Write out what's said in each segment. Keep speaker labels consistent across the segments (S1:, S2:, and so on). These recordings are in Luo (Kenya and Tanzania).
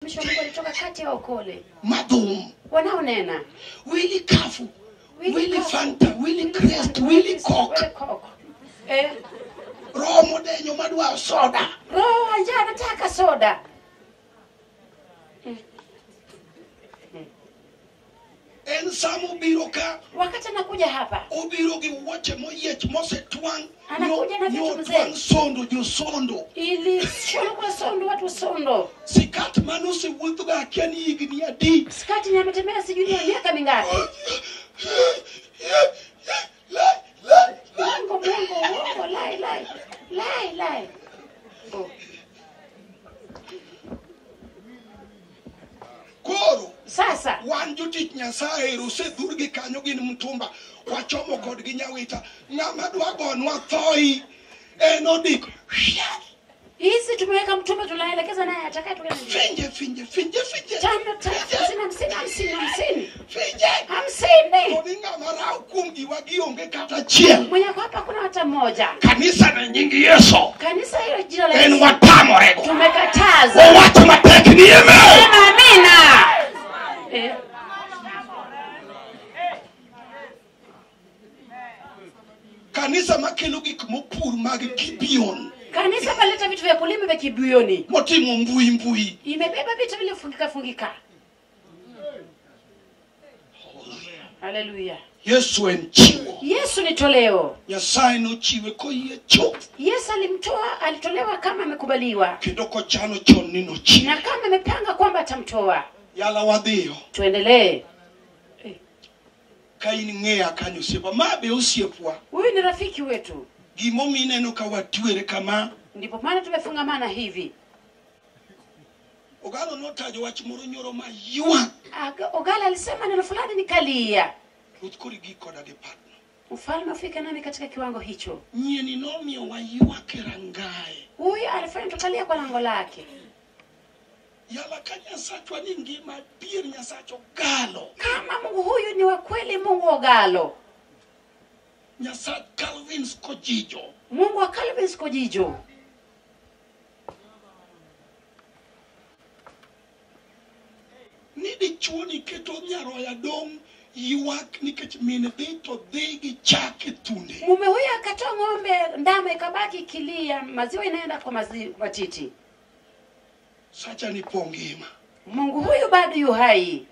S1: Mtumishi wa Mungu alitoka kati ya okole.
S2: Madhum.
S1: Wanaonena.
S2: Willy Kafu. Willy Fanta, Willy Crest, Willy Coke.
S1: Willy Coke. Eh.
S2: Roho modenyo madwa soda.
S1: Roho wa njaa anataka soda.
S2: En sama obiro ka,
S1: Wakati anakuja hapa,
S2: obiro gi wuoche moyiech mosetwang'.
S1: Anakuja na vitu mzee.
S2: Notwang' sondo josondo.
S1: Ili kwa sondo watu sondo.
S2: Sikat manosewuothogo akia ni higni adi.
S1: Skati ni ametembea sijui ni miaka mingapi.
S2: Lai, lai, lai.
S1: Mungu Mungu Mungu lai lai. Lai lai. Oh.
S2: Koro
S1: Sasa
S2: wan jotich Nyasaye ero osedhurgi kanyo gin mtumba wachomo kodgi Nyawita ng'ama dwa gonwa thoi en odiko
S1: hizi tumeweka mtumba tunaelekeza naye atakaye tukae.
S2: Finje finje finje finje
S1: 5 5 50 50 50 50.
S2: Finje
S1: 50.
S2: Koni ng'ama raw kuom giwa gionge kata achiel.
S1: Mwenye kwa hapa kuna hata mmoja.
S2: Kanisa ne nying Yesu
S1: Kanisa hilo jina la
S2: en
S1: Yesu.
S2: watamorego.
S1: Tumekataza.
S2: Owach matek ni amen.
S1: Sema amina. Eh.
S2: Kanisa makelo gik mopur mag Gibeon
S1: Kanisa paleta vitu vya kulima vya Kibuyoni.
S2: Motimo mbui mbui.
S1: Imebeba vitu vilivyofungika fungika. Haleluya.
S2: Yesu en chiwo.
S1: Yesu ni toleo.
S2: Nyasaye nochiwe koyie chuth.
S1: Yesu alimtoa, alitolewa kama amekubaliwa
S2: Kendo kochano chon ni nochiwe.
S1: Na kama amepanga kwamba atamtoa.
S2: Yala wadhiyo.
S1: Tuendelee.
S2: Ka in ng'eya kanyo osiepa. Ma be osiepwa.
S1: Huyu ni rafiki wetu.
S2: Gimomiyo ineno ka watwere kama.
S1: Ndipo maana tumefungamana hivi.
S2: Ogalo notajo wach moro nyoro maywak.
S1: Ogala alisema neno fulani nikalia.
S2: Ruoth koro igik koda gi partner.
S1: Mfalme ufike nami katika kiwango hicho.
S2: Nyieni nomiyo waywak e rangae.
S1: Huyu alifanya tukalia kwa lango lake.
S2: Yala ka Nyasachwa ni ngima adier Nyasach Ogalo.
S1: Kama Mungu huyu ni wa kweli, Mungu Ogalo.
S2: Nyasach Calvin Kojijo.
S1: Mungu wa Calvin Kojijo.
S2: Ni dichuo ni keto nyaroya dong' ywak nikech min dhi to dhi gi chak e thunde.
S1: Mume huyu akatoa ng'ombe, ndama ikabaki kilia, maziwa inaenda kwa matiti.
S2: Sacha ni po ngima.
S1: Mungu huyu bado yu hai.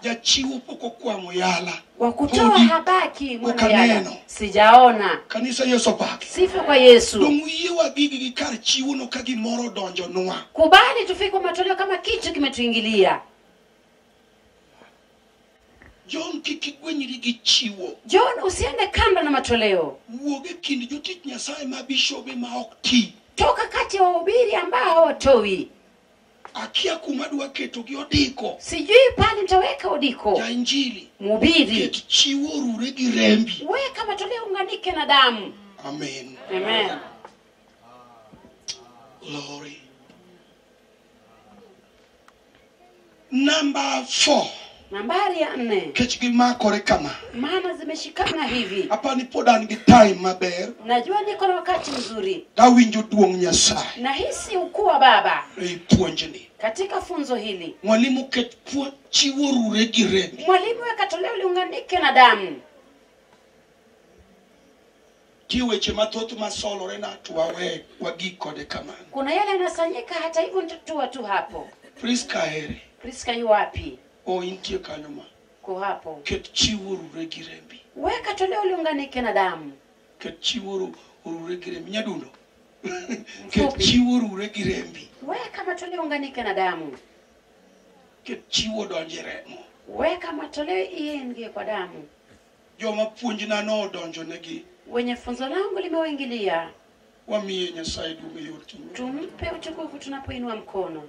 S2: Jachiwo pok okwamo yala.
S1: Wa kutoa
S2: Podi.
S1: habaki mwana
S2: Okaneno.
S1: yala. Sijaona.
S2: Kanisa Yesu opaki.
S1: Sifa kwa Yesu.
S2: Dong' uyiewa gigi gi kar chiwono ka gimoro odonjonwa.
S1: Kubali tufike kwa matoleo kama kitu kimetuingilia.
S2: John kik igwenyri gi chiwo.
S1: John, usiende kando na matoleo.
S2: Wuog e kind jotich Nyasaye ma bishobe ma ok ti.
S1: Toka kati ya wahubiri ambao hawatoi.
S2: Akia kuma adwa keto gi odiko.
S1: Sijui pale nitaweka odiko.
S2: Ja injili.
S1: Mhubiri.
S2: Ket chiwo orure gi rembi.
S1: Weka matoleo unganike na damu.
S2: Amen.
S1: Amen.
S2: Glory. Number 4.
S1: Nambari ya 4.
S2: Kech gimakore kama.
S1: Maana zimeshikana hivi.
S2: Apani pod an gi time maber.
S1: Najua niko na wakati mzuri.
S2: Tawinjo duong' Nyasaye.
S1: Nahisi ukuu wa Baba.
S2: Ei puonjni.
S1: Katika funzo hili.
S2: Mwalimu ket puonj chiwo rure gi rembi.
S1: Mwalimu weka toleo liunganike na damu.
S2: Nitie weche mathoth masolore na to wawe wagik kode kamano.
S1: Kuna yale yanasanyika, hata hivyo nitatua tu hapo.
S2: Priska ere.
S1: Priska yu wapi?
S2: O intie kanyo ma.
S1: Ko hapo.
S2: Ket chiwo rure gi rembi.
S1: Weka toleo liunganike na damu.
S2: Ket chiwo rure gi rembi. Nyadundo. Ket
S1: Mfupi.
S2: chiwo rure gi rembi.
S1: Weka matoleo unganike na damu.
S2: Ket chiwo donje remo.
S1: Weka matoleo iingie kwa damu.
S2: Joma puonjna nodonjonegi.
S1: Wenye funzo langu limewaingilia.
S2: Wamiye Nyasaye duong' e yor ting'o.
S1: Tumpe utukufu tunapoinua mkono.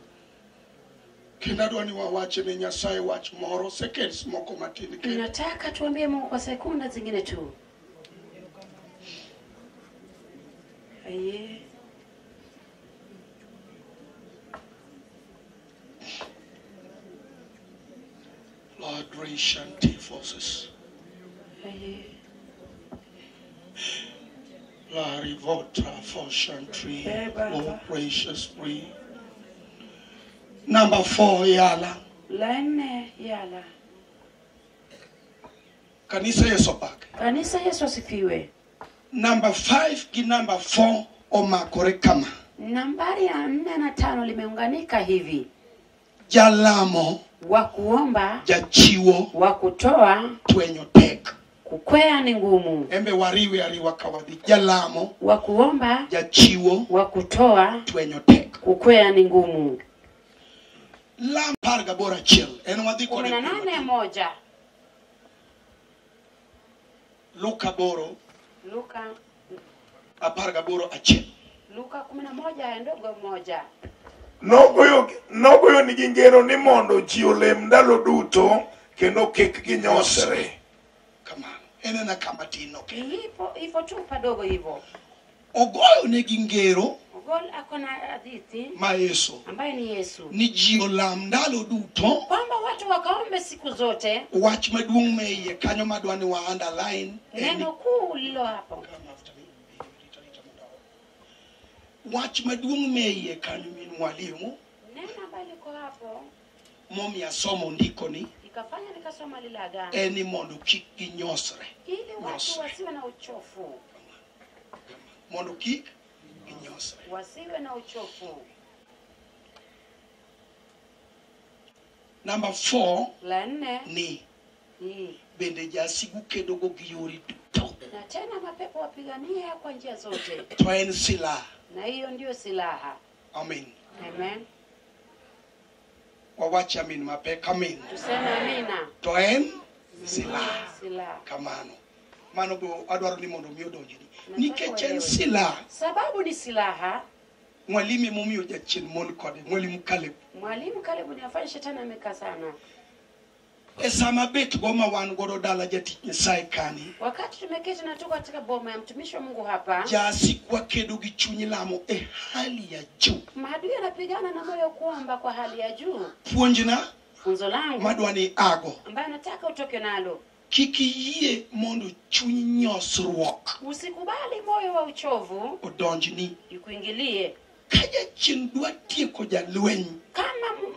S2: Kendo adwa ni wawache ne Nyasaye wach moro seconds moko matin kende.
S1: Nataka tuambie Mungu kwa sekunda zingine tu. Aye.
S2: Lord, raise and forces.
S1: Aye.
S2: La rivotra foshan tree.
S1: Eh, Baba.
S2: Lord, precious tree. Number 4 yala.
S1: La nne yala.
S2: Kanisa Yesu opake.
S1: Kanisa Yesu asifiwe.
S2: Number 5 gi number 4 omakore kama.
S1: Nambari ya 4 na 5 limeunganika hivi.
S2: Jalamo,
S1: wa kuomba,
S2: jachiwo,
S1: wa kutoa,
S2: twenyo tek.
S1: Kukwea ni ngumu.
S2: Embe wariwe ariwa kawadhi. Jalamo,
S1: wa kuomba,
S2: jachiwo,
S1: wa kutoa,
S2: twenyo tek.
S1: Kukwea ni ngumu.
S2: Lam parga bora chiel. En wadhi kode
S1: 18:1.
S2: Luka boro.
S1: Luka
S2: 18.
S1: Luka 11:1.
S3: Nogoyo nigi ngero ni mondo ji olem ndalo duto kendo kik ginyosre.
S2: Kamano. En na kama tin, okay.
S1: Ipo tu padogo hivyo.
S2: Ogoyo negi ngero.
S1: Ogol akona hadithi
S2: ma Yesu,
S1: ambaye ni Yesu,
S2: ni ji olam ndalo duto,
S1: kwamba watu wakaombe siku zote.
S2: Wach maduong' me iye kanyo madwa ni wa underline
S1: neno kuu lilo hapo.
S2: Wach maduong' me iye kanyo min mwalimu,
S1: neno ambalo liko hapo
S2: momiyo asomo ndiko ni
S1: ikafanya nikasoma lile agano,
S2: en ni mondo kik ginyosre,
S1: ili watu wasiwe na uchofu,
S2: mondo kik ginyosre,
S1: wasiwe na uchofu.
S2: Number 4
S1: la nne
S2: ni bende jasigu kedo go gi yore duto,
S1: na tena mapepo wapigania kwa njia zote,
S2: to en silaha,
S1: na hiyo ndio silaha.
S2: Amen.
S1: Amen.
S2: Wawache amen mapek. Amen.
S1: Tuseme amina.
S2: To en silaha.
S1: Silaha.
S2: Kamano. Mano bo adwaro ni mondo mi odonjni. Nikech en silaha.
S1: Sababu ni silaha.
S2: Mwalimu momiyo jachien mon kode. Mwalimu Caleb.
S1: Mwalimu Caleb ni afanye shetani amekaa sana.
S2: E sama bet goma wan godo dala jatich Nyasaye kani.
S1: Wakati tumeketi na tuko katika boma ya mtumishi wa Mungu hapa.
S2: Jasiku wakedo gi chuny lamo e hali ya juu.
S1: Maadui anapigana na moyo kuomba kwa hali ya juu.
S2: Puonjna,
S1: funzo langu
S2: madwa ni ago,
S1: ambaye nataka utoke nalo.
S2: Kik iyie mondo chuny nyosruok.
S1: Usikubali moyo wa uchovu
S2: odonjni,
S1: ikuingilie.
S2: Ka jachien dwa tieko jalweny,
S1: kama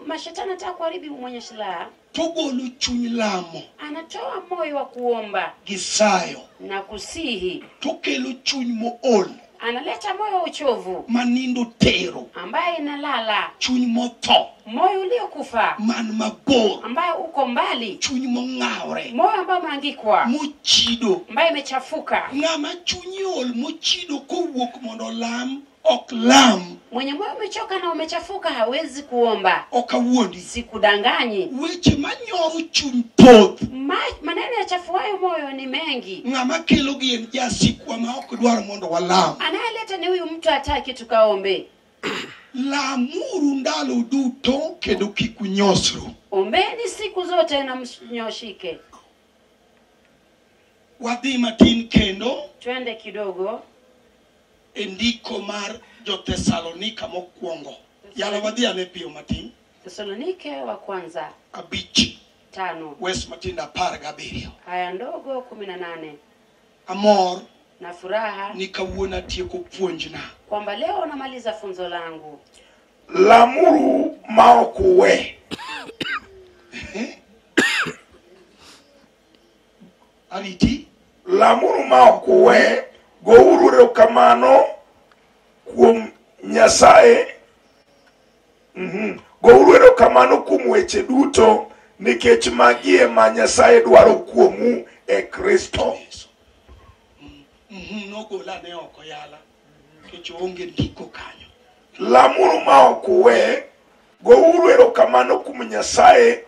S1: mashetani anataka kuharibu mwenye silaha,
S2: togolo chuny lamo,
S1: anatoa moyo wa kuomba
S2: gisayo
S1: na kusihi,
S2: tokelo chuny mool,
S1: analeta moyo wa uchovu
S2: manindo tero,
S1: ambaye inalala,
S2: chuny motho,
S1: moyo uliokufa,
S2: man mabor,
S1: ambaye uko mbali,
S2: chuny mong'awre,
S1: moyo ambao umeangikwa,
S2: mochido,
S1: ambaye imechafuka.
S2: Ng'ama chunye ol mochido kowuok mondo lam ok lam.
S1: Mwenye moyo umechoka na umechafuka hawezi kuomba.
S2: Ok awuondi.
S1: Sikudanganyi.
S2: Weche manyoro chuny thoth.
S1: Maneno yachafuayo moyo ni mengi.
S2: Ng'ama kelo gi en jasikwa ma ok dwar mondo walam.
S1: Anayeleta ni huyu mtu hataki tukaombe.
S2: Lamuru ndalo duto kendo kik unyosru.
S1: Ombeni siku zote na msinyoshike.
S2: Wadhi matin kendo.
S1: Twende kidogo.
S2: Ndiko mar Jo-Thesalonika mokwongo. Yala wadhi ane piyo matin.
S1: Thesalonike wa kwanza
S2: 5:5. Wes matindo 17.
S1: Aya ndogo 18.
S2: Amor
S1: na furaha
S2: ni kawuono atieko puonjna,
S1: kwamba leo namaliza funzo langu.
S3: Lamuru ma ok uwe.
S2: Ariti.
S3: Lamuru ma ok uwe, gouru erokamano kuom Nyasaye. Gouru erokamano kuom weche duto, nikech magi ema Nyasaye dwaro kuomu e Kristo.
S2: Nogola ne oko yala, nikech onge ndiko kanyo.
S3: Lamuru ma ok uwe, gouru erokamano kuom Nyasaye,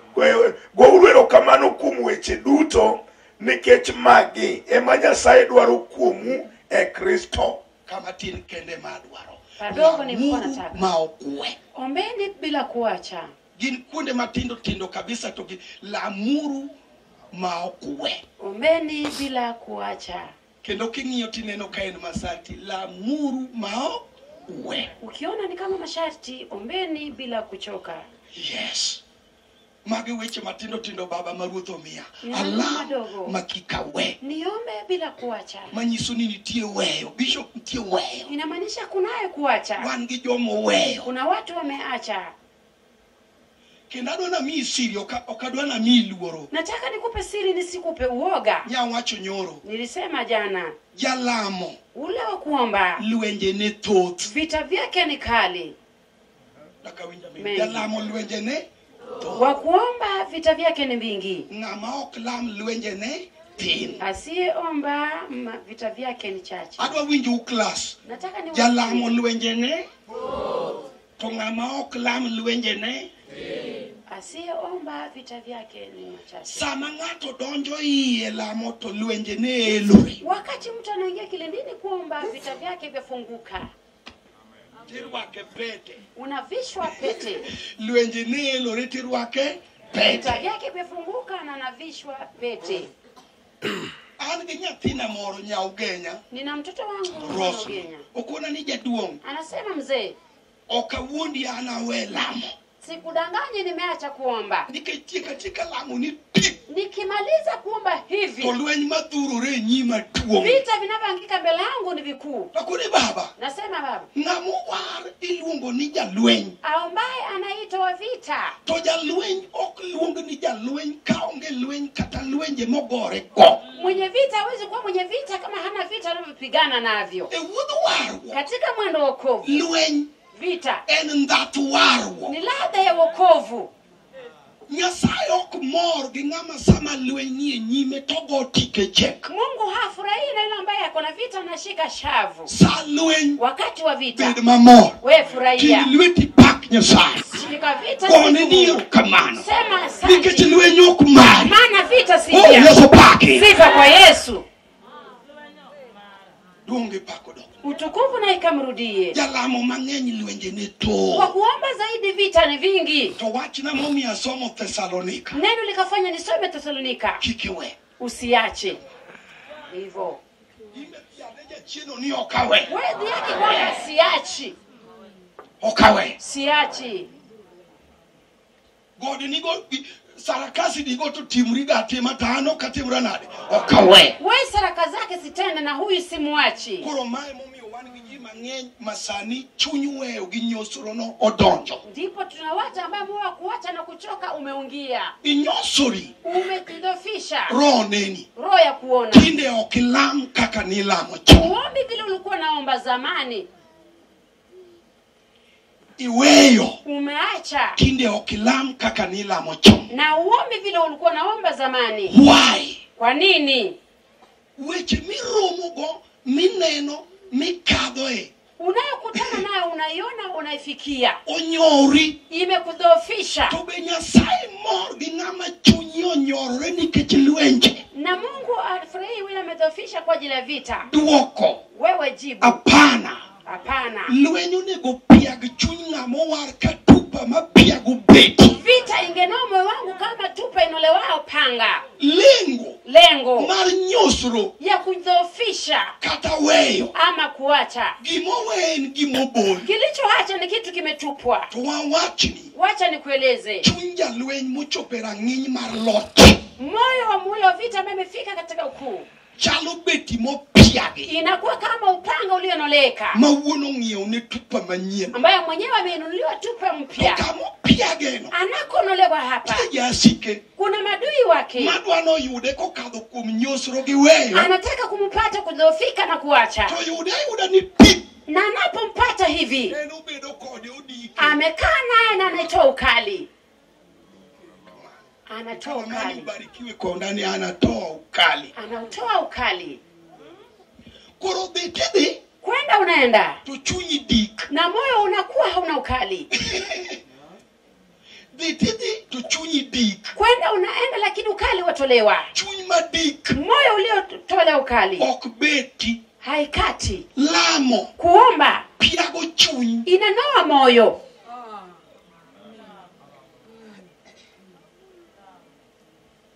S3: gouru erokamano kuom weche duto, nikech magi ema Nyasaye dwaro kuomu e Kristo.
S2: Kama tin kende madwaro.
S1: Padogo ni mkono nataka.
S2: Ma ok uwe.
S1: Ombeni bila kuacha.
S2: Gin kuonde matindo tindo kabisa to gi lamuru ma ok uwe.
S1: Ombeni bila kuacha.
S2: Kendo king'iyo tineno ka en masharti, lamuru ma ok uwe.
S1: Ukiona ni kama masharti, ombeni bila kuchoka.
S2: Yes. Magi weche matindo tindo baba ma Ruoth omiya. Alam makika we.
S1: Niombe bila kuacha.
S2: Manyiso ni nitie weyo. Bishop nitie weyo.
S1: Inamaanisha kunaye kuacha.
S2: Wan gi jomo weyo.
S1: Kuna watu wameacha.
S2: Kendo adwa namiyi siri, ok adwa namiyi luoro.
S1: Nataka nikupe siri, nisikupe uoga.
S2: Nyawacho nyoro.
S1: Nilisema jana.
S2: Jalamo.
S1: Ule wa kuomba.
S2: Lwenje ne thoth.
S1: Vita vyake ni kali.
S2: Jalamo lwenje ne thoth.
S1: Wa kuomba vita vyake ni vingi.
S2: Ng'ama ok lam lwenje ne tin.
S1: Asiyeomba vita vyake ni chache.
S2: Adwa winjo class.
S1: Nataka ni
S2: Jalamo lwenje ne thoth. To ng'ama ok lam lwenje ne
S1: asiyeomba vita vyake ni machache.
S2: Sama ng'ato donjo iye lamo to lwenje ne elore.
S1: Wakati mtu anaingia kilindini kuomba vita vyake vyafunguka.
S2: Tirwake pete.
S1: Unavishwa pete.
S2: Lwenje ne elore tirwake pete.
S1: Vita vyake vyafunguka na anavishwa pete.
S2: An gi nyathina moro Nyaugenya.
S1: Nina mtoto wangu
S2: Nyaugenya. Okona ni jaduong'.
S1: Anasema mzee.
S2: Okawuondi an awe lamo.
S1: Sikudanganye nimeacha kuomba.
S2: Nikech katika lamo ni ti.
S1: Nikimaliza kuomba hivi.
S2: To lweny madhurore nyima duong'.
S1: Vita vinavyoangika mbele yangu ni vikuu.
S2: Akoni baba.
S1: Nasema baba.
S2: Ng'ama owar iluongo ni jalweny.
S1: Aombaye anaitwa vita.
S2: To jalweny ok luong ni jalweny kaonge lweny kata lwenje mogore go.
S1: Mwenye vita hawezi kuwa mwenye vita kama hana vita anavyopigana navyo.
S2: E wuodh warruok.
S1: Katika mwendo wa wokovu.
S2: Lweny
S1: vita
S2: en ndhath warruok.
S1: Ni ladha ya wokovu.
S2: Nyasaye ok mor gi ng'ama sama lweny nie nyime to go tike chek.
S1: Mungu hafurahii na yule ambaye ako na vita anashika shavu.
S2: Sa lweny,
S1: wakati wa vita,
S2: bed mamor.
S1: Wewe furahia.
S2: Ting lweti pak Nyasaye.
S1: Shika vita.
S2: Gone ni erokamano.
S1: Sema asante.
S2: Nikech lweny ok mari.
S1: Maana vita si
S2: Oh,
S1: yako.
S2: Yesu paki.
S1: Sifa kwa Yesu.
S2: Duong' pako dok.
S1: Utukufu na ikamrudie.
S2: Jalamo mang'eny lwenje ne thoth.
S1: Kwa kuomba zaidi vita ni vingi.
S2: To wachna momiyo asomo Thesalonika.
S1: Neno likafanya nisome Thesalonika.
S2: Kik iwe.
S1: Usiache. Hivyo.
S2: Jachien ni ok awe.
S1: Wewe yake kwamba siachi.
S2: Ok awe.
S1: Siachi.
S2: God nigo sarakasi digo to timri ga atima to an ok atimra nade. Ok awe.
S1: Wewe saraka zake sitende na huyu simuachi.
S2: Koro mae momiyo wan gi ji mang'eny masani chuny weyo gi nyosrono odonjo.
S1: Ndipo tunawacha ambaye moyo wa kuacha na kuchoka umeungia.
S2: Inyosori.
S1: Umejidhofisha.
S2: Roho neni.
S1: Roho ya kuona.
S2: Tinde ok ilam kaka nilamo chon.
S1: Uombi vile ulikuwa naomba zamani.
S2: Iweyo.
S1: Umeacha.
S2: Tinde ok ilam kaka nilamo chon.
S1: Na uombi vile ulikuwa naomba zamani.
S2: Why?
S1: Kwa nini?
S2: Weche miromogo mineno mikadhoe.
S1: Unayokutana nayo unaiona unaifikia.
S2: Onyori.
S1: Imekudhoofisha.
S2: To be Nyasaye mor gi ng'ama chunye onyorore nikech lwenje.
S1: Na Mungu afurahi yule amedhoofisha kwa ajili ya vita.
S2: Duoko.
S1: Wewe jibu.
S2: Hapana.
S1: Hapana.
S2: Lweny onego piag chuny ng'ama owar ka tupa mapiago beti.
S1: Vita ingenoa moyo wangu kama tupa inolewao panga.
S2: Lengo.
S1: Lengo
S2: mar nyosro
S1: ya kudhoofisha
S2: kata weyo
S1: ama kuacha.
S2: Gimowe en gimobol.
S1: Kilichoacha ni kitu kimetupwa.
S2: To wawachni.
S1: Wacha nikueleze.
S2: Chuny jalweny mochopo e rang'iny mar loch.
S1: Moyo wa mule wa vita ambaye amefika katika ukuu.
S2: Chalo beti mopiagi.
S1: Inakuwa kama upanga ulionoleka.
S2: Ma wuon ong'iewo ne tupa manyien.
S1: Ambaye mwenyewe amenunuliwa tupa mpya.
S2: To kama opiageno.
S1: Anakonolewa hapa.
S2: Nitie jasike.
S1: Kuna madui wake.
S2: Madwa noyude kokadho kuom nyosro gi weyo.
S1: Anataka kumpata kudhoofika na kuacha.
S2: To yude ayuda ni pi.
S1: Na anapompata hivi.
S2: En obedo kode odike.
S1: Amekaa naye na anatoa ukali. Anatoa ukali.
S2: Ubarikiwe kwa undani, anatoa ukali.
S1: Anautoa ukali.
S2: Koro dhi tidhi.
S1: Kwenda unaenda.
S2: To chunyi dik.
S1: Na moyo unakuwa hauna ukali.
S2: Dhi tidhi to chunyi dik.
S1: Kwenda unaenda lakini ukali watolewa.
S2: Chuny madik.
S1: Moyo uliotolewa ukali.
S2: Ok beti.
S1: Haikati.
S2: Lamo.
S1: Kuomba.
S2: Piago chuny.
S1: Inanoa moyo.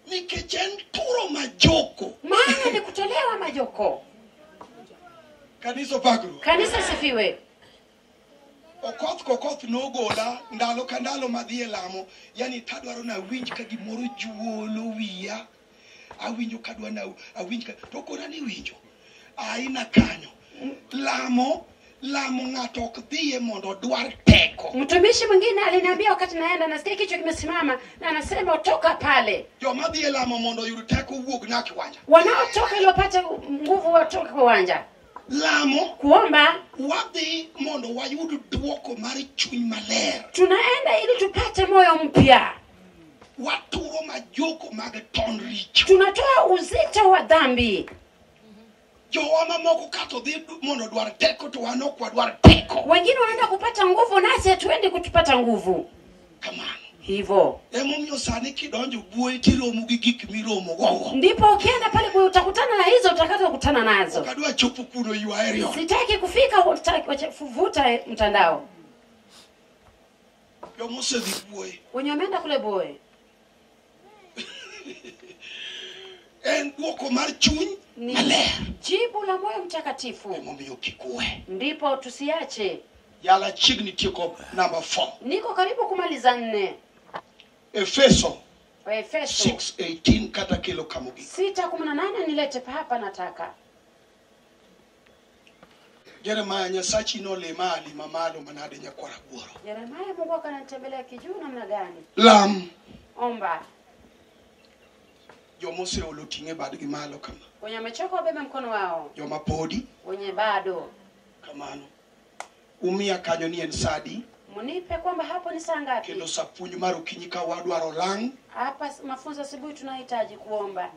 S2: Nikech en turo majoko.
S1: Maana ni kutolewa majoko.
S2: Kanisa opakruok.
S1: Kanisa sifiwe.
S2: Okoth kokoth nogola ndalo ka ndalo madhi e lamo. Yani tadwaro na winj ka gimoro juolo wiya. Awinjo kadwa na awinj ka to kona ni winjo. Aina kanyo. Lamo Lamo ng'ato ok dhiye mondo odwar teko.
S1: Mtumishi mwingine aliniambia wakati naenda, nasikia kichwa kimesimama, na anasema toka pale.
S2: Joma dhi e lamo mondo oyud teko wuog na kiwanja.
S1: Wanaotoka ili wapate nguvu watoke kwa uwanja.
S2: Lamo
S1: Kuomba
S2: wadhi mondo wayud duoko mar chuny maler.
S1: Tunaenda ili tupate moyo mpya.
S2: Waturo majoko mag ton richo.
S1: Tunatoa uzito wa dhambi.
S2: Jowa mamoko kato dhi mondo dwar teko to wan ok wadwar teko.
S1: Wengine wanaenda kupata nguvu, nasi hatuendi kutupata nguvu.
S2: Kamano.
S1: Hivyo
S2: Emomiyo sani kidonjo buoyi tiromo gi gik miromo gogo.
S1: ndipo ukienda pale utakutana na hizo utakazokutana nazo.
S2: Ok adwa chopo kuno ywa aerial.
S1: Sitaki kufika, vuta mtandao.
S2: Joma osedhi buoyi.
S1: Wenye wameenda kule buoyi.
S2: En duoko mar chuny
S1: Ni
S2: maler.
S1: jibu la moyo mtakatifu.
S2: Emomiyo kik uwe.
S1: Ndipo tusiache.
S2: Yala chiegni tieko number 4.
S1: Niko karibu kumaliza 4.
S2: Efeso
S1: Waefeso
S2: 6:18 kata kelo kamogi.
S1: 6:18 nilete hapa nataka.
S2: Jeremiah Nyasachi nolema alima malo manade nyakwara guoro.
S1: Jeremiah Mungu akanitembelea kijuu namna gani?
S2: Lam.
S1: Omba.
S2: Joma oseolo ting'e badgi malo kama.
S1: Wenye wamechoka wabebe mkono wao.
S2: Joma podi.
S1: Wenye bado.
S2: Kamano. Umia kanyo ni en sadi.
S1: Munipe kwamba hapo ni saa ngapi?
S2: Kendo sa puonj mar okinyi ka wadwaro lang.
S1: Hapa mafunzo asubuhi tunahitaji kuomba.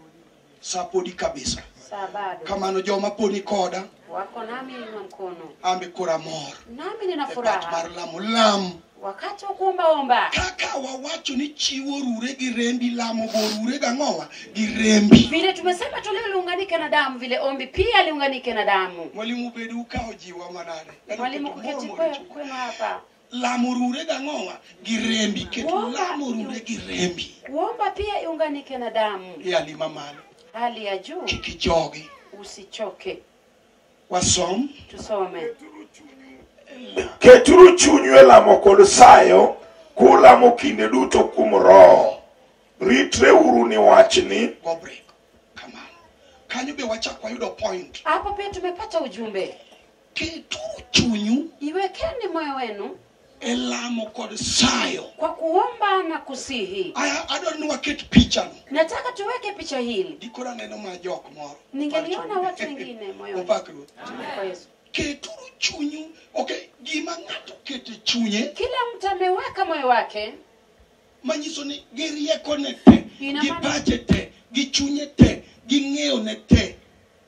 S2: Sa podi kabisa.
S1: Saa bado.
S2: Kamano joma poni koda.
S1: Wako nami inua mkono.
S2: Ambe kora mor.
S1: Nami nina
S2: E pat
S1: furaha.
S2: mar lamo lam.
S1: Wakati wa kuomba omba.
S2: Kaka wawacho ni chiwo rure gi rembi, lamo bo rure gang'owa gi rembi.
S1: Vile tumesema toleo liunganike na damu, vile ombi pia liunganike na damu.
S2: Mwalimu bedu ka ojiwa manade. Yaani
S1: Mwalimu
S2: keto
S1: kuketi
S2: mor mor e
S1: kwenu hapa.
S2: Lamo rure gang'owa gi rembi, keto
S1: Kuomba
S2: lamo rure gi rembi.
S1: Kuomba pia iunganike na damu.
S2: E alima malo.
S1: Hali ya juu.
S2: Kik ijogi.
S1: Usichoke.
S2: Wasom.
S1: Tusome.
S3: Keturu chunyu e lamo kod sayo, kulamo kinde duto kuom Roho. Ritreuru ni wachni.
S2: Go break. Kamano. Kanyo be wachak wayudo point.
S1: Hapo pia tumepata ujumbe.
S2: Keturu chunyu
S1: Iwekeni moyo wenu
S2: e lamo kod sayo.
S1: kwa kuomba na kusihi.
S2: Aya, adwaro ni waket picha no.
S1: Nataka tuweke picha hili.
S2: Dikoro aneno ma jok moro.
S1: Ningeliona watu wengine moyoni.
S2: Opak Ruoth.
S1: Kwa Yesu.
S2: Keturu chunyu. Okay, gima ng'ato keto e chunye
S1: Kila mtu ameweka moyo wake.
S2: manyiso ni gi riekone te,
S1: Ina
S2: gi
S1: maana-
S2: pache te, gi chunye te, gi ng'eyone te.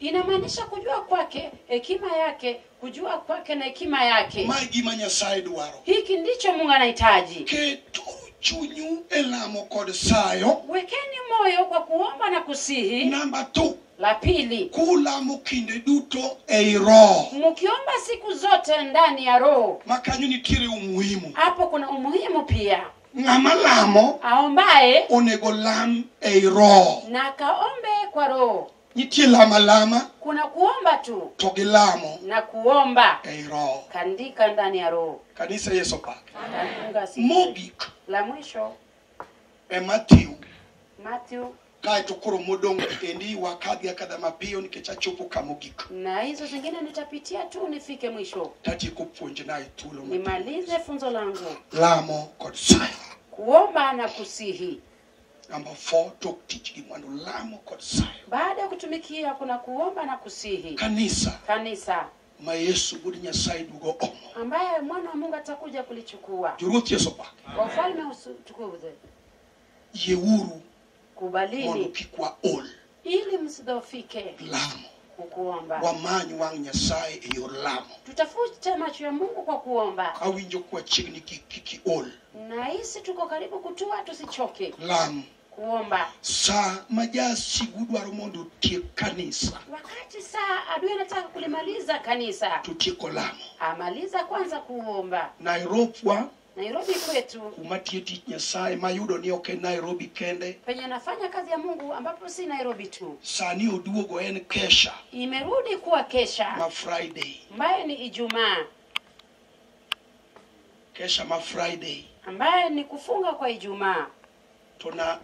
S1: Inamaanisha kujua kwake, hekima yake, kujua kwake na hekima yake.
S2: Mae gima Nyasaye dwaro.
S1: Hiki ndicho Mungu anahitaji.
S2: Keturu chunyu e lamo kod sayo.
S1: Wekeni moyo kwa kuomba na kusihi.
S2: Namba 2.
S1: La pili,
S2: Kulamo kinde duto ei Roho.
S1: mkiomba siku zote ndani ya Roho.
S2: Ma kanyo nitiere umuhimu.
S1: Hapo kuna umuhimu pia.
S2: Ng'ama lamo
S1: Aombaye
S2: onego lam ei Roho.
S1: na kaombe kwa Roho.
S2: Nitie lama lama
S1: Kuna kuomba tu
S2: to gi lamo
S1: na kuomba
S2: ei Roho.
S1: kandika ndani ya Roho.
S2: Kanisa Yesu pak.
S1: Mungu asifiwe.
S2: Mogik
S1: La mwisho
S2: e Matthew.
S1: Matthew.
S2: Kaeto koro modong' endi wakadhi akadha mapiyo nikech achopo kamogik.
S1: Na hizo zingine nitapitia tu nifike mwisho.
S2: Tatieko puonjna e thuolo matin.
S1: Nimalize funzo langu.
S2: Lamo kod sayo.
S1: Kuomba na kusihi.
S2: Number 4, tok tich gi mwandu, lamo kod sayo.
S1: Baada ya kutumikia kuna kuomba na kusihi.
S2: Kanisa
S1: Kanisa
S2: ma Yesu wuod Nyasaye duogo omo.
S1: ambaye mwana wa Mungu atakuja kulichukua.
S2: Joruoth Yesu pak.
S1: Wafalme utukuze.
S2: Yieuru mondo
S1: Kubalini
S2: kik waol.
S1: ili msidhoofike.
S2: Lamo.
S1: Kuomba.
S2: Wamany wang' Nyasaye e yor lamo.
S1: Tutafute macho ya Mungu kwa kuomba.
S2: Awinjo kwa chiegni kik iol.
S1: Nahisi tuko karibu kutua, tusichoke.
S2: Lam.
S1: Kuomba.
S2: Sa ma jasigu dwaro mondo otiek kanisa.
S1: Wakati saa adui anataka kulimaliza kanisa,
S2: To tieko lamo.
S1: amaliza kwanza kuomba.
S2: Nairobi
S1: Nairobi kwetu,
S2: kuma tiyo tich Nyasaye mayudo ni ok en Nairobi kende.
S1: penye nafanya kazi ya Mungu ambapo si Nairobi tu.
S2: Sani oduogo en kesha.
S1: Imerudi kuwa kesha.
S2: Ma Friday.
S1: Ambaye ni Ijumaa.
S2: Kesha ma Friday.
S1: Ambaye ni kufunga kwa Ijumaa.
S2: To na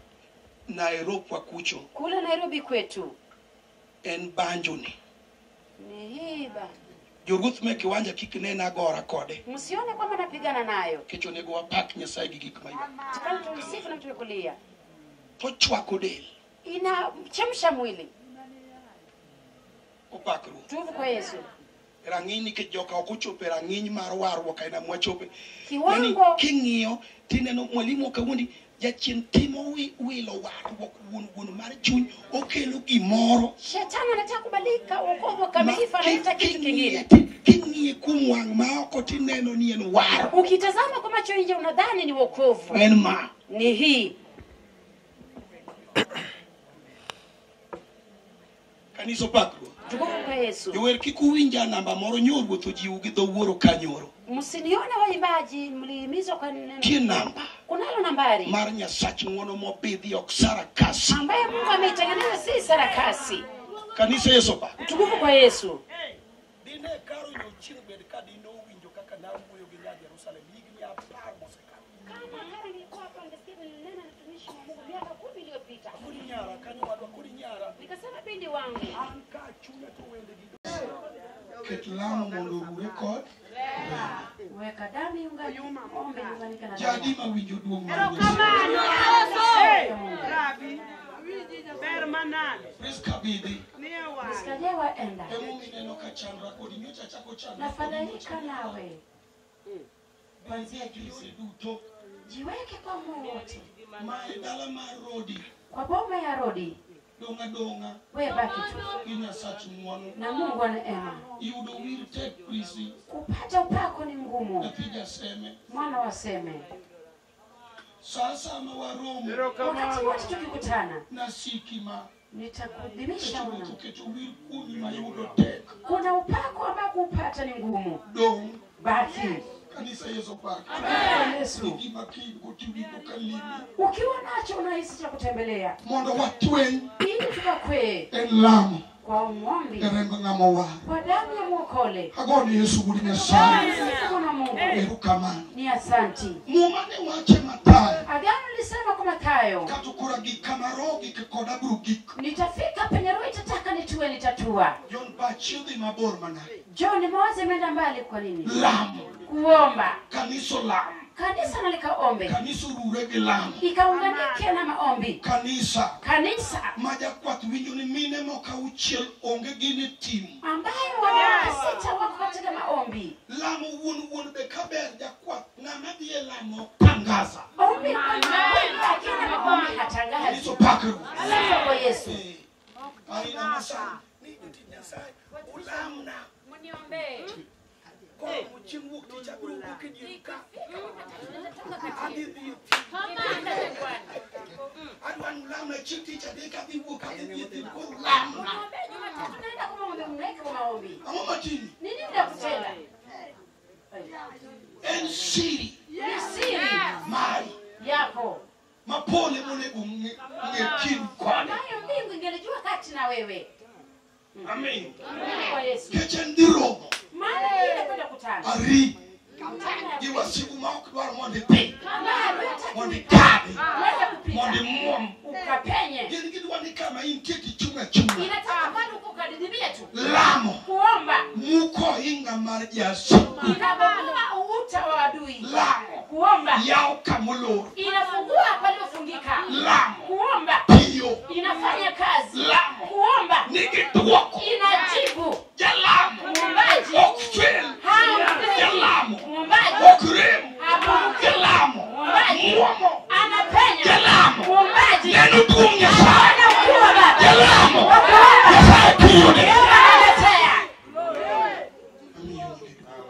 S2: Nairobi kwa kucho.
S1: Kule Nairobi kwetu.
S2: En banjo ni.
S1: Ni hii ba.
S2: Joruoth me kiwanja kik nena agora kode.
S1: Msione kwamba napigana nayo.
S2: Nikech onego wapak Nyasaye gi gik maywak.
S1: Tukali tumsifu na mtu kulia.
S2: To chwako del.
S1: Inachemsha mwili.
S2: Opak Ruoth.
S1: Tukufu kwa Yesu.
S2: Rang'iny nikech joka ok ochopo e rang'iny mar warruok aina mwachope.
S1: Kiwango
S2: King'iyo tineno mwalimu kawuondi jachien timo wilo warruok wuon wuon mar chuny okelo gimoro.
S1: Shetani anataka kubadilika wokovu kamilifu, analeta kitu kingine.
S2: King'iye kuom wang' ma oko tineno ni en warruok.
S1: Ukitazama kwa macho nje unadhani ni wokovu.
S2: En ma.
S1: Ni hii.
S2: Kanisa opak Ruoth.
S1: Tukufu kwa Yesu.
S2: Jower kik uwinja namba moro nyor wuotho jiwu gi dho wuoro ka nyoro.
S1: Msinione waimbaji mlihimizwa kwa neno.
S2: Tie namba.
S1: Kunalo nambari.
S2: Mar Nyasach ng'wono mobidhi ok sarakasi.
S1: Ambaye Mungu ameitengeneza si sarakasi.
S2: Kanisa Yesu opak.
S1: Tukufu kwa Yesu.
S2: Dine karo nyochieng' bed ka dine owinjo kaka nawuoyo gi nya Jerusalem higni 10 mosekalo.
S1: Kama karo nilikuwa hapa ningesikia neno na mtumishi wa Mungu miaka 10 iliyopita.
S2: Kodi nyara kanyo wadwa kodi nyara.
S1: Nikasema bindi wangu.
S2: An ka chunya to wende gi. Ket lamo mondo orure kod.
S1: Weka damu iunganike, ombe iunganike na damu.
S2: Jadi mawinjo duong' mar Nyasaye.
S4: Rabi, ber manade.
S2: Priska bidhi.
S1: Priska enda.
S2: Emomiyo ineno ka chandra kodi nyocha chako chandra.
S1: Nafadhaika nawe.
S2: Kuanzia juzi duto.
S1: Jiweke kwa moyo wote.
S2: Ma e dala mar Rodi.
S1: Kwa boma ya Rodi.
S2: Donga donga.
S1: We baki tu.
S2: Gi Nyasach ng'wono.
S1: Na Mungu wa neema.
S2: Yudo wir tek Prisi.
S1: Kupata upako ni ngumu.
S2: Nyathi Jaseme.
S1: Mwana wa Seme.
S2: Sasa ma waromo.
S1: Wakati wote tukikutana.
S2: Nasiki ma.
S1: Nitakudhimisha una.
S2: Keto wir kuomi ma yudo tek.
S1: Kuna upako ambao kupata ni ngumu.
S2: Dong.
S1: Baki.
S2: Kanisa Yesu opak.
S1: Amen. Yesu.
S2: Gima kingo tiwinjo ka limi.
S1: Ukiwa nacho unahisi cha kutembelea.
S2: Mondo watweny.
S1: Ili tukakwee.
S2: En lamo.
S1: Kwa ombi.
S2: E remb ng'ama owar.
S1: Kwa damu ya mwokole.
S2: Agone Yesu wuod Nyasaye.
S1: Sifu na Mungu.
S2: Erokamano.
S1: Ni asanti.
S2: Muma ne wache Mathayo.
S1: Agano lisema kwa Mathayo.
S2: Kato kora gik kama roho gik kod abiro gik.
S1: Nitafika penye roho itataka nitue nitatua.
S2: John pachi odhi mabor manade.
S1: John mawazo imeenda mbali kwa nini?
S2: Lamo.
S1: Kuomba.
S2: Kanisa lamo.
S1: Kanisa na likaombe.
S2: Kanisa orure gi lamo.
S1: Ikaunganike na maombi.
S2: Kanisa.
S1: Kanisa.
S2: Ma jakwath winjo ni mine moko auchiel onge gin e tim.
S1: Ambayo wanawake 6 wako katika maombi.
S2: Lamo wuon wuon be kaber jakwath ng'ama dhi e lamo tangaza.
S1: Ombi akienda maombi hatangazi.
S2: Kanisa opak Ruoth.
S1: Sifa kwa Yesu.
S2: Aina masani. Ni jotich Nyasaye ulamna.
S1: Mniombee.
S2: Koro chieng' wuok tich abiro wuok e dier ka. Adhi dhi e thim. Adwa ni ulamna chieng' tich adek adhi wuok adhi dhi e thim koro ulamna.
S1: Mniombee Jumatatu naenda kwa maombi mnaweka kwa maombi.
S2: Ang'o matini?
S1: Ni nini nakutenda?
S2: En siri.
S1: Ni siri.
S2: Mari.
S1: Yako.
S2: Mapole monego ng'e kind kode.
S1: Ambayo mbingu ingelijua kati na wewe.
S2: Amen.
S1: Amen kwa Yesu.
S2: Kech en dhi romo.
S1: Maana ile kwenda kutana.
S2: Ari. Gi wasigu ma ok dwar mondo idhi. Mondo ikadhi. Mondo imuom.
S1: Ukapenye.
S2: Gin gidwa ni kama intie tichung' achung'a.
S1: Inataka pale uko ukadidimie tu.
S2: Lamo.
S1: Kuomba.
S2: Muko ohinga mar jasigu.
S1: Inabomoa ukuta wa adui.
S2: Lamo.
S1: Kuomba.
S2: Yawo kamolor.
S1: Inafungua palipofungika.
S2: Lamo.
S1: Kuomba.
S2: Tiyo.
S1: Inafanya kazi.
S2: Lamo.
S1: Kuomba.
S2: Nigi dwoko.
S1: Inajibu.
S2: Jalamo.
S1: Muombaji.
S2: Ok fail.
S1: Haambiliki.
S2: Jalamo.
S1: Muombaji.
S2: Ok rem.
S1: Hapunguki.
S2: Jalamo.
S1: Muombaji.
S2: Muomo.
S1: Anapenya.
S2: Jalamo.
S1: Muombaji.
S2: Neno duong' Nyasaye.
S1: Ana ukuu wa Baba.
S2: Jalamo.
S1: Wakuomba.
S2: Nyasaye tiyone.
S1: Yehova analetea.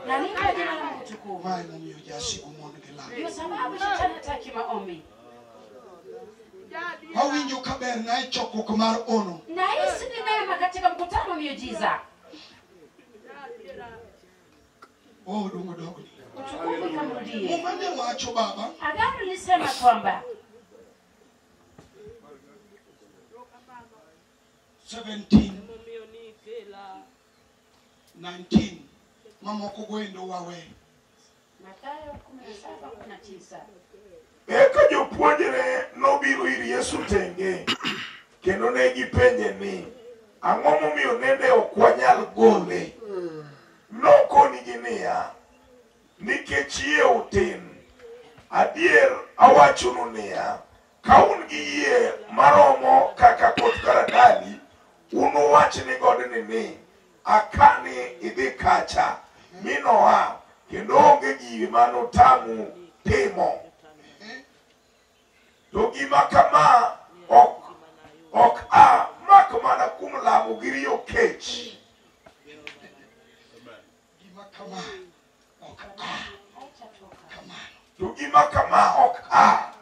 S1: Na lipa jina la Mungu tukufu.
S2: Mae momiyo jasigu mon gi lamo.
S1: Ndio sababu shetani hataki maombi.
S2: Awinjo kaber na e chokruok mar ono.
S1: Nahisi ni mema katika mkutano wa miujiza.
S2: Oh, dongo dogni.
S1: Utukufu ikamrudie.
S2: Muma ne wacho baba.
S1: Agano lilisema kwamba
S2: 17 19 mamoko goendo wawe.
S1: Mathayo 17:19.
S3: Eka jopuonjre nobiro ir Yesu tenge kendo ne gipenje ni ang'o momiyo nende ok wanyal gole. Nokonigi niya, nikech yie utin, adier awachonu niya, ka un gi yie maromo kaka koth karadali, unuwach ni godni ni, akani idhi kacha, mi noa, kendo onge gima notamu timo. To gima kama ok a mak mana kuom lamo gi riyo kech.
S2: Gima kama ok a kamano.
S3: To gima kama ok a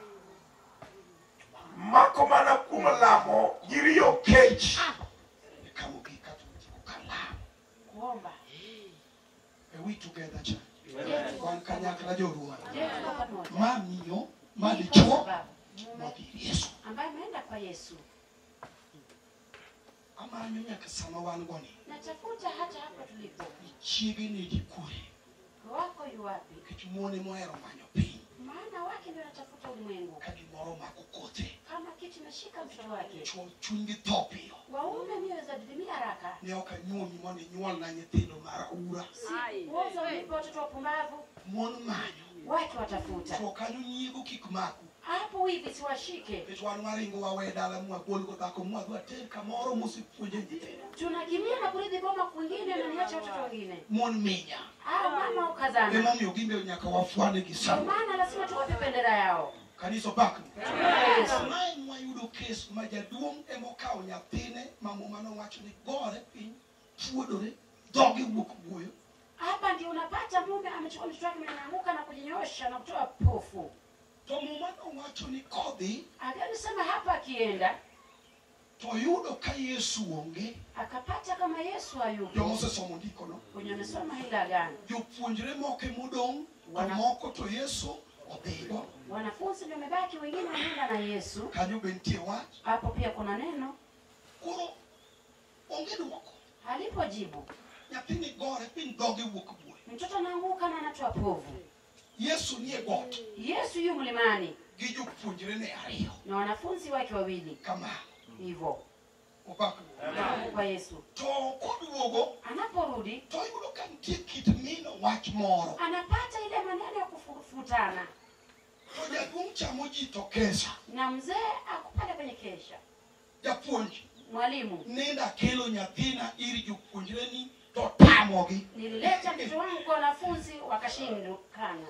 S3: mako mana kuom lamo gi riyo kech.
S2: Kama gika kalamo.
S1: Kuomba.
S2: Are we together, church? Wan kanyakla joruoth.
S1: Je, tuko pamoja?
S2: Ma miyo, ma
S1: Ni kwa
S2: dichuo,
S1: sababu
S2: modhi ir Yesu.
S1: ambaye ameenda kwa Yesu.
S2: Amanyo nyaka sama wan go ni.
S1: Natafuta hata hapa tulipo.
S2: Chiege nigi kure.
S1: Wako yu wapi?
S2: Nikech mon ema ohero manyo piny.
S1: Maana wake ndio anatafuta ulimwengu.
S2: Ka gimoro omako kothe.
S1: Kama kitu imeshika mtoto wake.
S2: Chwo chunygi tho piyo.
S1: Waume mioyo zadidimia haraka.
S2: Ne ok anyuomi mondo inyuolna nyithindo maraura.
S1: Sikuoza unipe watoto wapumbavu.
S2: Mon manyo.
S1: Wake watafuta.
S2: Chwo kanyo nyiego kik maku.
S1: Hapo hivi siwashike.
S2: Nikech wan waringo wawe dala mwagol go dhako mwadhi water kamoro mosepuonje nyithindo.
S1: Tunakimbia na kurithi boma kwingine na niache watoto wengine.
S2: Mon minya.
S1: Ah, mama ukazana.
S2: Emomiyo gimbe nyaka wafwane gi
S1: Ndio
S2: sama.
S1: maana lazima tuwape bendera yao.
S2: Kanisa obakni.
S1: Yesu.
S2: Mae mwayudo kes ma jaduong' emokawo nyathine ma muma nowacho ni gore piny, puodore, dhoge wuok wuoyo.
S1: Hapa ndio unapata mume amechukua mtoto wake anaanguka na kujinyosha na kutoa pofu.
S2: To muma nowacho ni kodhi
S1: Alisema hapa akienda
S2: to yudo ka Yesu onge.
S1: akapata kama Yesu hayupo.
S2: Joma osesomo ndikono.
S1: Wenye wamesoma hili agano.
S2: Jopuonjre moko emodong' to moko to Yesu odhigo.
S1: Wanafunzi ndio wamebaki, wengine wameenda na Yesu.
S2: Kanyo be nitie wach.
S1: Hapo pia kuna neno.
S2: Koro onge dwoko.
S1: Alipojibu,
S2: Nyathini gore piny dhoge wuok wuoyo.
S1: mtoto anaanguka na anatoa povu.
S2: Yesu nie got
S1: Yesu yu mlimani
S2: gi jopuonjrene ariyo.
S1: na wanafunzi wake wawili.
S2: Kamano.
S1: Hivyo
S2: Obakni.
S1: kwa Yesu
S2: To koduogo
S1: anaporudi
S2: to yudo ka nitie kit mino wach moro.
S1: anapata ile maneno ya kufutana,
S2: To jaduong' chamo ji to kesa.
S1: na mzee akupale kwenye kesha.
S2: Japuonj,
S1: Mwalimu,
S2: nenda akelo nyathina ir jopuonjreni to tamogi.
S1: nilileta mtoto wangu kwa wanafunzi wakashindukana.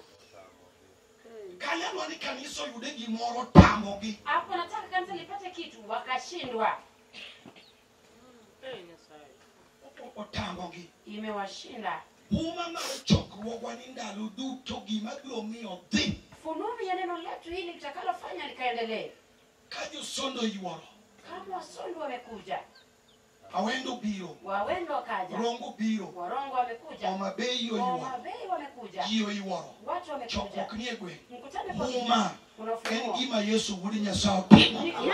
S2: Kanyo adwa ni kanisa oyude gimoro tamogi.
S1: Hapo nataka kanisa lipate kitu, wakashindwa.
S2: Otamogi.
S1: Imewashinda.
S2: Huma mar chokruogwa ni ndalo duto gima biro miyo dhi.
S1: Fununu ya neno letu hili litakalofanya likaendelee.
S2: Ka josondo yuoro,
S1: Kama wasondo wamekuja,
S2: awendo biro,
S1: wawendo wakaja,
S2: rongo biro,
S1: warongo wamekuja,
S2: Homa Bay oyuoro,
S1: Homa Bay wamekuja,
S2: ji oyuoro,
S1: watu wamekuja.
S2: chokruok nie gweng'.
S1: Mkutano kwa
S2: Huma
S1: kuna
S2: en
S1: ufunuo.
S2: gima Yesu wuod Nyasaye otimo.
S1: Ni kitu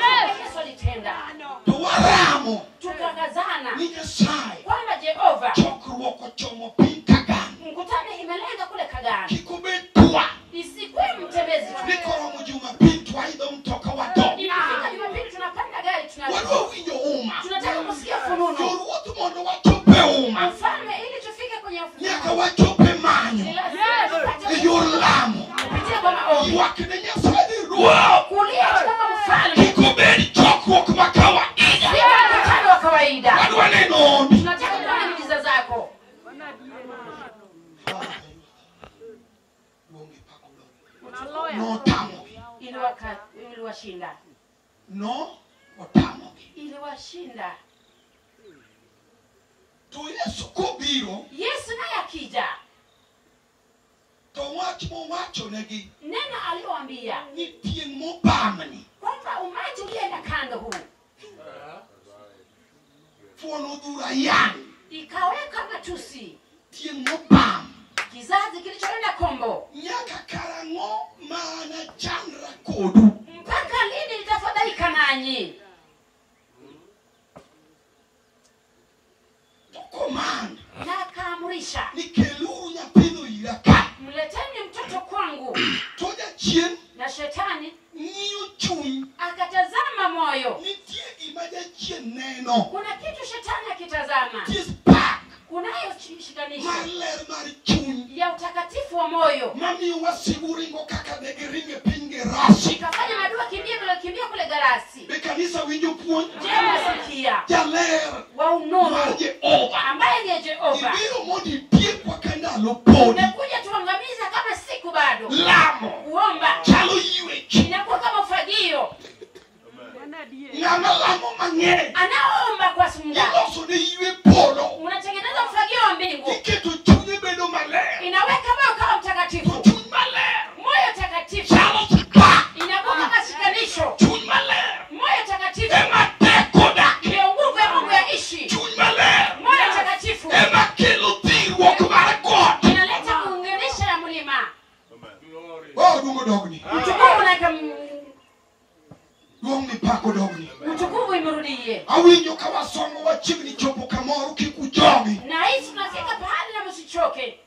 S1: Yesu alitenda.
S2: To waramo
S1: Tukakazana
S2: ni Nyasaye
S1: kwamba Jehova,
S2: chokruok ochomo piny Kagan.
S1: mkutano imelenga kule Kagana,
S2: Kik obed twa
S1: isikuwe mtembezi tu.
S2: ni koromo Jumapil to waidho mtoka wadok.
S1: Ikifika Jumapili tunapanda gari tunarudi.
S2: Wadwa winjo uma.
S1: Tunataka kusikia fununu
S2: Joruoth mondo wachop e uma.
S1: mfalme, ili tufike kwenye
S2: Nyaka
S1: ufunuo.
S2: wachop e manyo.
S1: Ni lazima tupate
S2: E yor lamo.
S1: kupitia kwa maombi,
S2: Ywak ne Nyasaye ni ruoth.
S1: kulia kama mfalme,
S2: Kik obed chokruok ma kawaida.
S1: sio mkutano wa kawaida.
S2: Wadwa neno ondi.
S1: Tunataka kuona miujiza zako.
S2: Notamogi.
S1: Iliwashinda,
S2: No otamogi.
S1: iliwashinda.
S2: To Yesu kobiro
S1: Yesu naye akija,
S2: to wach mowachonegi
S1: neno aliyoambia
S2: ni tieng' mobamni
S1: kwamba umati ulienda kando huu
S2: fuon odhura yang'
S1: ikaweka matusi,
S2: tieng' mobam
S1: kizazi kilichoenda kombo.
S2: nyaka karang'o ma anachandra kodu
S1: Mpaka lini nitafadhaika nanyi?
S2: To command
S1: Na akaamrisha,
S2: ni keluru nyathino ira ka
S1: mleteni mtoto kwangu.
S2: to jachien
S1: Na shetani
S2: ng'iyo chuny
S1: akatazama moyo.
S2: nitie gima jachien neno
S1: Kuna kitu shetani akitazama,
S2: nitie spark
S1: kunayo
S2: ma
S1: shikanisho
S2: Mar ler mar chuny.
S1: Ya utakatifu wa moyo.
S2: Mamiyo wasigu ringo kaka ne giringo e piny Gerasi.
S1: Ikafanya maadui kimbia vile kimbia kule Gerasi.
S2: Be kanisa winjo puonj?
S1: Je, unasikia?
S2: Jaler
S1: wa unuru
S2: mar Jehova
S1: ambaye ni Jehova.
S2: Ibiro mondo itiekwa ka ndalo podi.
S1: Umekuja tuangamiza kama siku bado.
S2: Lamo
S1: kuomba
S2: chalo ywech.
S1: Inakuwa kama ufagio.
S2: Ng'ama lamo mang'eny
S1: anaomba kwa muda.
S2: Iloso ne ywe polo.
S1: Unatengeneza ufagio wa mbingu.
S2: Iketo chunye bedo maler.
S1: Inaweka moyo kama mtakatifu.
S2: To chuny maler.
S1: Moyo takatifu.
S2: Chalo sika.
S1: Inakuwa kama shikanisho.
S2: Chuny maler.
S1: Moyo takatifu.
S2: Ema teko dak.
S1: Ndio nguvu ya Mungu yaishi.
S2: Chuny maler.
S1: Moyo takatifu.
S2: Ema kelo dhirruok mar got.
S1: Inaleta kuunganisha na mlima.
S2: Oh, duongo dogni.
S1: Utukufu na
S2: Duong' ni pako dogni.
S1: Utukufu imrudie.
S2: Awinjo ka wasomo wachiegni chopo kamoro kik ujogi.
S1: Na hii tunafika pahali na msichoke.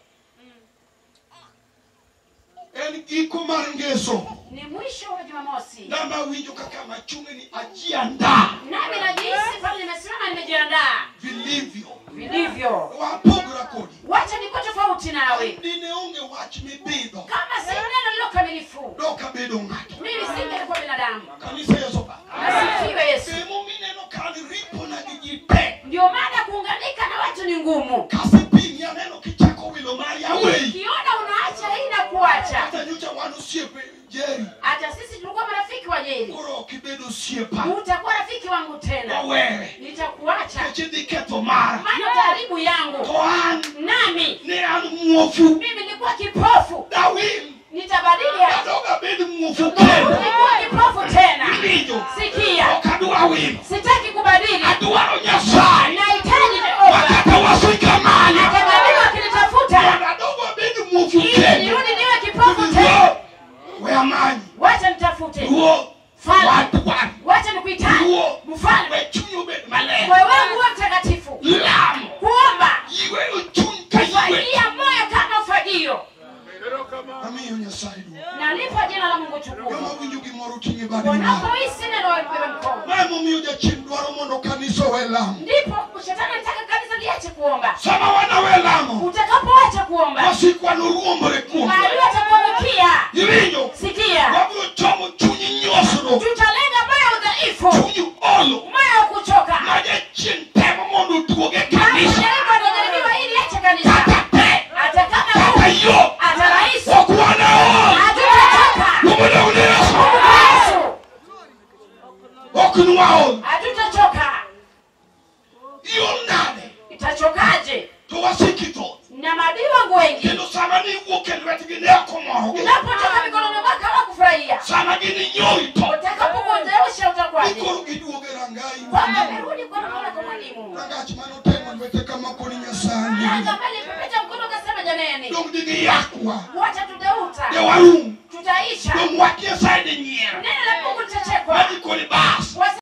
S2: En giko mar ngeso.
S1: Ni mwisho wa Jumamosi.
S2: Namba awinjo kaka machunge ni ajiandaa.
S1: Nami najihisi pale nimesimama nimejiandaa.
S2: Vilivyo.
S1: Vilivyo.
S2: Wapogra kodi.
S1: Wacha niko tofauti nawe.
S2: Dine onge wach mibidho.
S1: Kama si neno lilo kamilifu.
S2: Doka bedo ng'ato.
S1: Mimi singekuwa binadamu.
S2: Kanisa Yesu ba.
S1: Asifiwe Yesu.
S2: Sehemu mineno kani ripo na giji te.
S1: Ndio maana kuunganika na watu ni ngumu.
S2: Kasipini ya neno kichako wilo mari awei.
S1: Kiona unaacha hii na kuacha.
S2: Hata nyucha wanu siepe Jerry.
S1: Hata sisi tulikuwa marafiki wa Jerry.
S2: Koro kibedo siepa.
S1: Utakuwa rafiki wangu tena.
S2: Wawere.
S1: Nitakuacha.
S2: Kechidhi ketho mara.
S1: Maana utaharibu yangu.
S2: To an.
S1: Nami.
S2: Ne an muofu.
S1: Mimi nilikuwa kipofu.
S2: Dawil.
S1: Nitabadili hata.
S2: Dadoga bedo muofu tena.
S1: Nilikuwa kipofu tena.
S2: Iwinjo.
S1: Sikia.
S2: Ok adwa wil.
S1: Sitaki kubadili.
S2: Adwaro Nyasaye.
S1: Nahitaji Jehova.
S2: Wakata wasika mali.
S1: Hata maadui wakinitafuta.
S2: Dadoga bedo muofu
S1: Ili
S2: tena.
S1: nirudi niwe kipofu tena.
S2: We amanyi.
S1: Wacha nitafute.
S2: Ruo.
S1: Mfalme.
S2: Wacha
S1: nikuitaje. Mfalme.
S2: We chuny obed maler.
S1: Moyo wangu uwe mtakatifu.
S2: Lamo.
S1: Kuomba.
S2: Iweyo chuny ka ywe.
S1: Fagia moyo kama ufagio.
S2: Amiyo Nyasaye duong'.
S1: Nalipa jina la Mungu tukufu.
S2: Joma winjo gimoro ting'e bade.
S1: Wanapohisi neno wabebe mkono.
S2: Ma emomiyo jachien dwaro mondo kanisa owe lamo.
S1: Ndipo shetani anataka kanisa liache kuomba.
S2: Sama wanawe lamo.
S1: Utakapoacha kuomba.
S2: Wasikwa noruombore kuomwa.
S1: Maadui watakuangukia.
S2: Iwinjo.
S1: Sikia.
S2: Wabiro chomo chuny nyosruok.
S1: Tutalenga moyo udhaifu.
S2: Chuny olo.
S1: Moyo kuchoka.
S2: Ma jachien temo mondo oduog e kanisa.
S1: Jaribu anajaribiwa ili ache kanisa.
S2: Kata tek.
S1: Hata kama
S2: Kata yot.
S1: Hata rahisi.
S2: Ok wanaol.
S1: Hatutachoka.
S2: Luongo dog ne Yesu.
S1: Yesu.
S2: Ok nwaol.
S1: Hatutachoka.
S2: Iol nade.
S1: Itachokaje?
S2: To wasiki thoth.
S1: Na maadui wangu wengi.
S2: Kendo sama niwuok e lwetgi ne ok omorogi.
S1: Unapotoka mikononi mwako hawakufurahia.
S2: Sama gininyori to.
S1: Utakapokuondoesha utakuwaje?
S2: Ni koro giduogo e rangai.
S1: Kwamba amerudi kwa mkono kwa mwalimu.
S2: Rangach manoteng'o lwete kama koni Nyasaye.
S1: Mlango ambaye alipepeta mkono akasema jameni.
S2: Dong digiyakwa.
S1: Wacha tutauta.
S2: De warum.
S1: Tutaisha.
S2: Dong wach Nyasaye di nyiero.
S1: Neno la Mungu litachekwa.
S2: Madhi koni